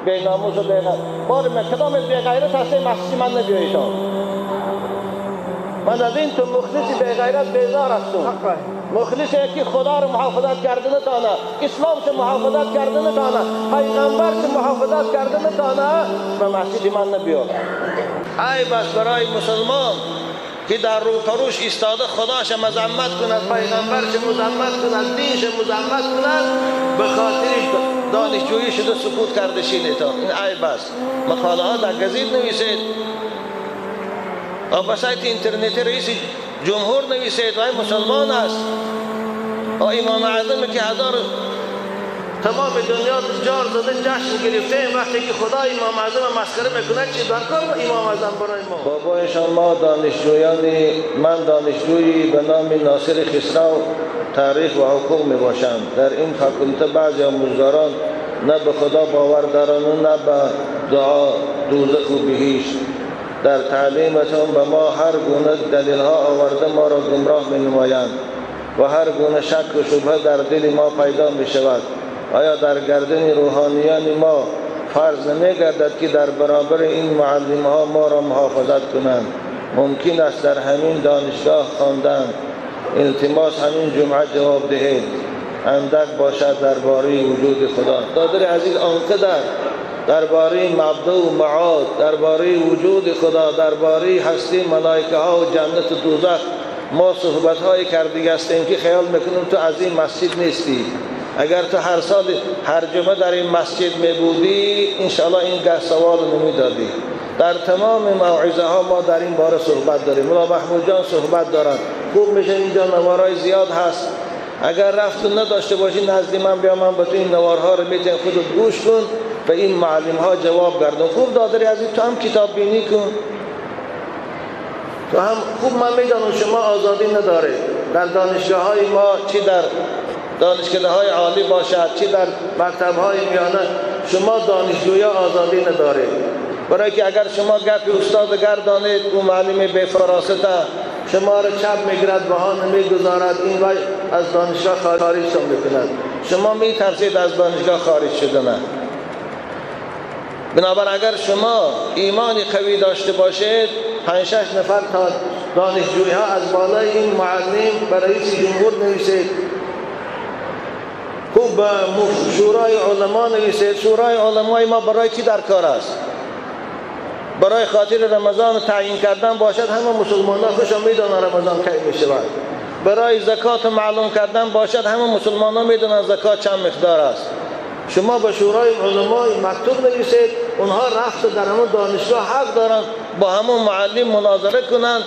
بی ناموس و بی غیرت. بار من کدام بی غیرت هستی مسجد من نبیایید. من از این تو مخلص بی غیرت بیزار هستم. مخلص یکی خدا رو محافظت کرده نتانه، اسلام چه محافظت کرده نتانه، پیغمبر چه محافظت کرده نتانه، به مسجد من نبیا. ای بس برای مسلمان که در روپروش ایستاده خداش مذمت کند، پیغمبرش مذمت کند، دینش مذمت کند، به خاطر دانشجویی شده سکوت کرده شینه تا این عیب است. مقاله ها در گزید نویسید، به سایت اینترنتی رئیس جمهور نویسید و مسلمان است. و امام اعظم که هزار تمام دنیا جار زده جشن گرفته، وقتی که خدا امام اعظم مسخره میکند چی در کار امام اعظم برای ما؟ بابایشان ما دانشجویان، من دانشجویی به نام ناصر خسرو تاریخ و حقوق می باشم. در این فاکولته بعضی آموزگاران نه به خدا باور دارند و نه به دعا دوزخ و بهشت. در تعلیمشان به ما هر گونه دلیل ها آورده ما را گمراه می نمایند و هر گونه شک و شبهه در دل ما پیدا می شود. آیا در گردن روحانیان ما فرض نمی گردد که در برابر این معلم ها ما را محافظت کنند؟ ممکن است در همین دانشگاه خواندن. التماس همین جمعه جواب دهید. اندک باشد درباره وجود خدا. دادر عزیز، آنقدر درباره مبدا و معاد، درباره وجود خدا، درباره هستی ملائکه ها و جنت و دوزخ ما صحبت های کردی هستیم که خیال میکنیم تو از این مسجد نیستی. اگر تو هر سال هر جمعه در این مسجد می بودی انشاءالله این سوال نمی دادی. در تمام موعظه ها ما در این باره صحبت داریم. ملا محمود جان صحبت دارن. خوب میشه اینجا نوارای زیاد هست. اگر رفت نداشته باشی نزد من بیا، من به تو این نوارها رو میتونم خودت گوش کن به این معلم ها جواب گردون. خوب دادری عزیز، تو هم کتاب بینی کن. تو هم خوب، من میدانم شما آزادی نداره در دانشگاه های ما، چی در دانشکده های عالی باشد چی در مکتب های میانه، شما دانشجویا آزادی نداره. برای که اگر شما گپ استاد گردانید او معلم بی فراست شما را چپ میگیرد، بهانه میگذارد، این وای از دانشگاه خارج میکند. شما میترسید از دانشگاه خارج شدن. بنابراین اگر شما ایمان قوی داشته باشید، 5-6 نفر تا دانشجوی ها از بالای این معلم برای رئیس جمهور نویسید، خوب شورای علما نویسید. شورای علمای ما برای کی در کار است؟ برای خاطر رمضان تعیین کردن باشد همه مسلمان ها خوشم میدانند رمضان کی میشود. برای زکات معلوم کردن باشد همه مسلمان ها میدانند زکات چند مقدار است. شما به شورای علمای مکتوب نویسید، اونها رفت در همون دانشگاه حق دارن با همون معلم مناظره کنند،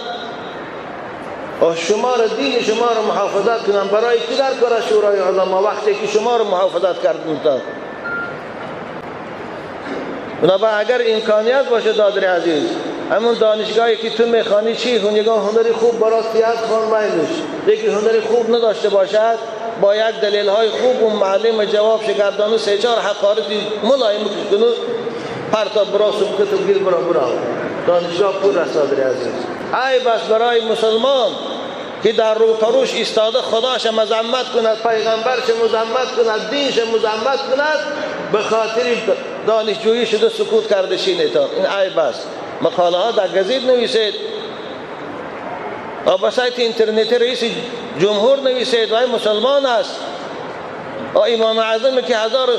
شما را دین شما را محافظت کنند. برای کی در کار شورای علما وقتی که شما را محافظت کردن؟ بنابراین اگر امکانیت باشه دادر عزیز، همون دانشگاهی که تو میخوانی چی هنگام هنری خوب برات تیاد خان میلش، یکی هنری خوب نداشته باشد با یک دلیل های خوب اون معلم جواب شگردانو 3-4 حقارتی ملایم کنو پرتا برا سبکتو گیر برا برا دانشگاه پور است. دادر عزیز، ای بس برای مسلمان که در روپروش ایستاده خداش مذمت کند، پیغمبرش مذمت کند، دینش مذمت کند، به خاطر دانشجویی شده سکوت کرده شینه تا این عیب است. مقاله ها در گزید نویسید، به سایت اینترنتی رئیس جمهور نویسید و مسلمان است. و امام اعظم که هزار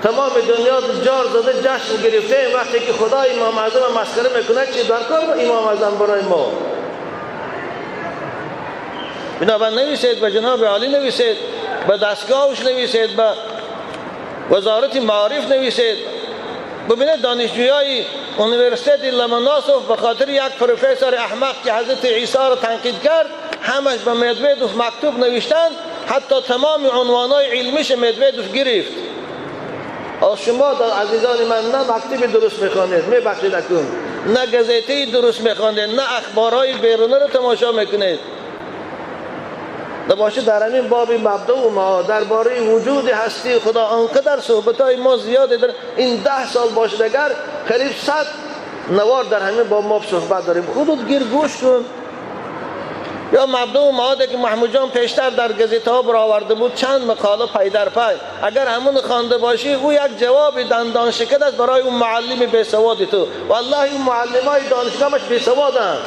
تمام دنیا جار زده جشن گرفته، وقتی که خدا امام اعظم مسخره میکند چی در کار امام اعظم برای ما؟ بنابراین نویسید، به جناب عالی نویسید، به دستگاهش نویسید، به وزارت معارف نویسید. ببینید دانشجویای اونیورسیته لمونوسوف به خاطر یک پروفسور احمق که حضرت عیسی را تنقید کرد همش به مدویدوف مکتوب نوشتند، حتی تمام عنوانای علمیش مدویدوف گرفت. شما عزیزان من نه مکتب درست میخوانید، میبخشید اکنون، نه گزیته درست میخوانید، نه اخبارهای بیرونی رو تماشا میکنید. باشه در همین باب مبدا و ما درباره وجود هستی خدا آنقدر صحبت‌های ما زیاده در این 10 سال باشه اگر قریب 100 نوار در همین باب ما صحبت داریم. خودت گیر گوش کن. یا مبدا و معاده که محمود جان پیشتر در گزیته ها برآورده بود چند مقاله پی در پی، اگر همون خوانده باشی او یک جواب دندان شکن است برای اون معلم بیسواد تو. والله این معلمای دانشگاهش بیسوادند،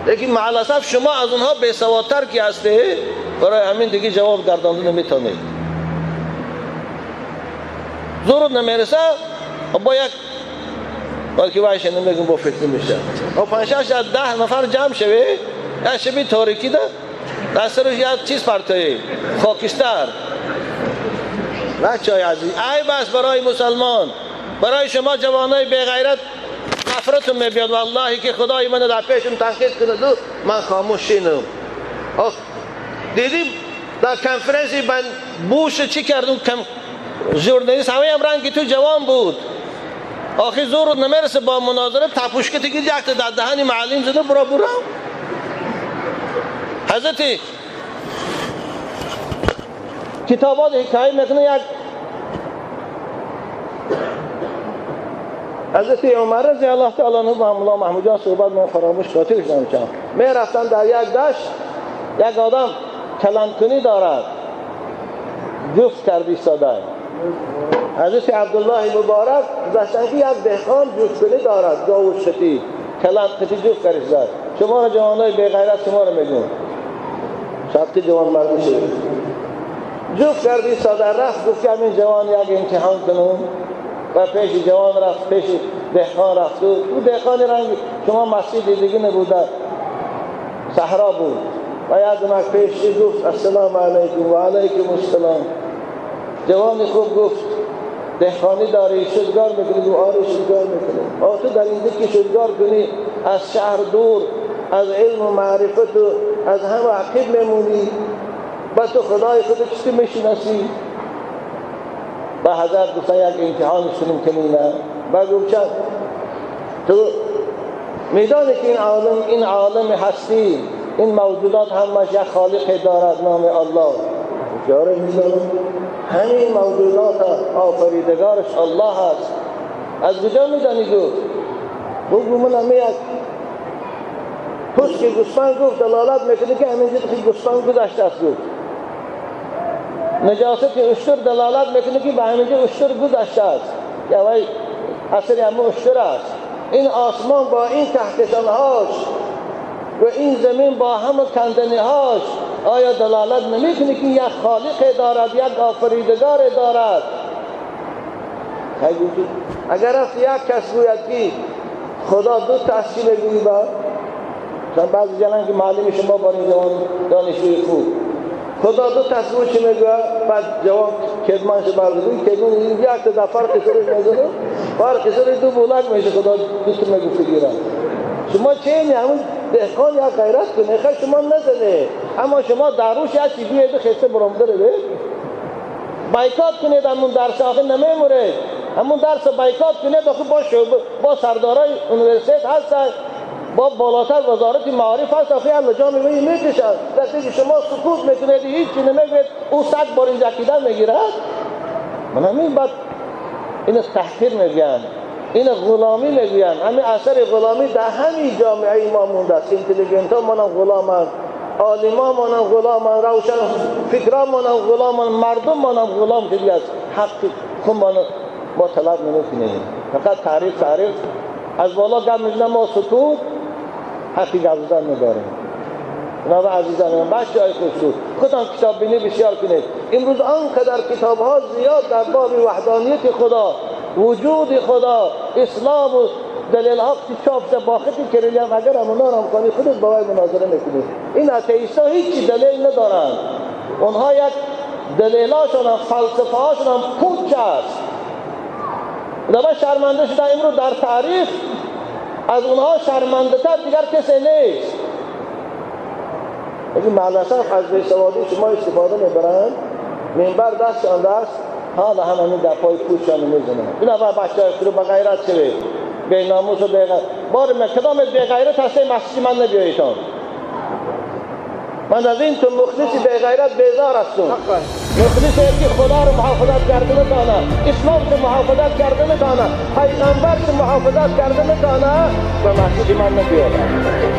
لیکن مع الاسف شما از اونها بیسوادتر کی هستی، برای همین دیگه جواب گردانده نمیتونید. زور نمیرسه با یک بلکه وایش نمیگم با فتنه میشه. و 5 6 10 نفر جمع شوی یا شبی تاریکی ده در سرش یک چیز پرتایی خاکستر. بچه های عزیز، عیب است برای مسلمان، برای شما جوانای بی غیرت نفرتون میبیاد. والله که خدای من در پیشم تنقید کنه دو من خاموش شینم. دیدیم در کنفرانسی من بوش چی کردم، ژورنالیست همه هم رنگی تو جوان بود، آخی زور نمیرسه با مناظره تپوشکه دیگه یک تا در دهن معلم زده برا برا. حضرت کتابات حکایه میکنه یک حضرت عمر رضی الله تعالی عنه با مولا محمود جان صحبت من فراموش خاطرش نمیشم. می رفتن در یک دشت، یک آدم کلانکنی دارد، جفت کرده ایستاده. حضرت عبدالله مبارک گذشتن که یک دهقان جفتکنی دارد، گاو شتی کلانکنی جفت کرده ایستاده. شما را جوانای بی غیرت شما را میگم شاید که جوان مردی شد جفت کرده ایستاده. رفت گفت که همین جوان یک امتحان کنم و پیش جوان رفت، پیش دهقان رفت. او دهقان رنگ شما مسجد دیگه نبوده، صحرا بود. و یادم پیش گفت السلام علیکم و علیکم السلام. جوان خوب گفت دهقانی داری شدگار میکنی؟ گفت آره شدگار میکنی. آه تو در اینجا که شدگار کنی از شهر دور، از علم و معرفت و از همه عقیب میمونی، با تو خدای خودت چطور میشناسی؟ با حضرت گفتن یک امتحان کنیم کنی نه؟ بعد گفت چند تو میدانی که این عالم، این عالم هستی، این موجودات همش یک خالق دارد نام الله. جاره میدانم همین موجودات آفریدگارش الله هست. از کجا میدانی؟ گفت بگو من همه یک پشت گوسفند گفت دلالت میکنه که همینجا گوسفند گذشته است. گفت نجاست اشتر دلالت میکنه که به همینجا اشتر گذشته است، که اولی اثر همه اشتر است. این آسمان با این کهکشانهاش و این زمین با همه کندنیهاش آیا دلالت نمیکنه که یک خالق دارد، یک آفریدگار دارد؟ اگر رفت یک کس گوید که خدا دو تحصیل میگویی با مثلا بعضی جنان که معلم شما با این جوان دانشجوی خوب خدا دو تصویر چی میگوید، بعد جوان کدمانش برگزید کدمان یک تا فرق سرش میزنه، فرق سرش دو بولک میشه خدا دو تا میگه فگیرن. شما چه اینی همون دهقان یا غیرت کنه، خیلی شما نزنه، اما شما داروش یک چیزی بیاید خسته برامده رو بایکات کنید، همون درس آخر نمیموره، همون درس بایکات کنید. آخه با شعبه با سردارای اونیورسیت هستن، با بالاتر وزارت معارف هست، آخه الله جان میکشن. وقتی که شما سکوت میکنید هیچ چی نمیگید، او 100 بار این جکیدن میگیرد. من همین بعد این تحقیر میگن، این غلامی میگوین. همین اثر غلامی در همین جامعه ما مونده است. اینتلیگنت ها مانم غلامن، عالما مانم غلامن، روشن فکرا مانم غلامن، مردم مانم غلام که دیگه از حق خود ما طلب نمیکنیم. فقط تعریف تعریف از بالا گم میزنن، ما سکوت، حقی گپ زدن نداریم. جناب عزیزان من، بچه های خصوص خودتان کتاب بینی بسیار کنید. امروز آنقدر کتاب ها زیاد در باب وحدانیت خدا، وجود خدا، اسلام و دلیل ها چاپ شده باختی کریلی هم اگر همونا را هم کنی خودت با وی مناظره میکنی. این اتئیست ها هیچ دلیل ندارند، اونها یک دلیلاشون هم فلسفه هاشون هم پوچ است. من شرمنده شدم امروز در تاریخ از اونها شرمنده تر دیگر کسی نیست. لیکن مع الاسف از بیسوادی شما استفاده میبرند، منبر دستشان دست حالا هم همین گپای پوچشان میزنند. اینا با بچه های خود با غیرت شوید، بی ناموس و بی غیرت. بار من کدام بی غیرت هسته مسجد من نبیاییتان. من از این تو مخلص بی غیرت بیزار هستم. مخلص که خدا رو محافظت کرده میتونه، اسلام رو محافظت کرده میتونه، پیغمبر رو محافظت کرده میتونه، به مسجد من نبیاید.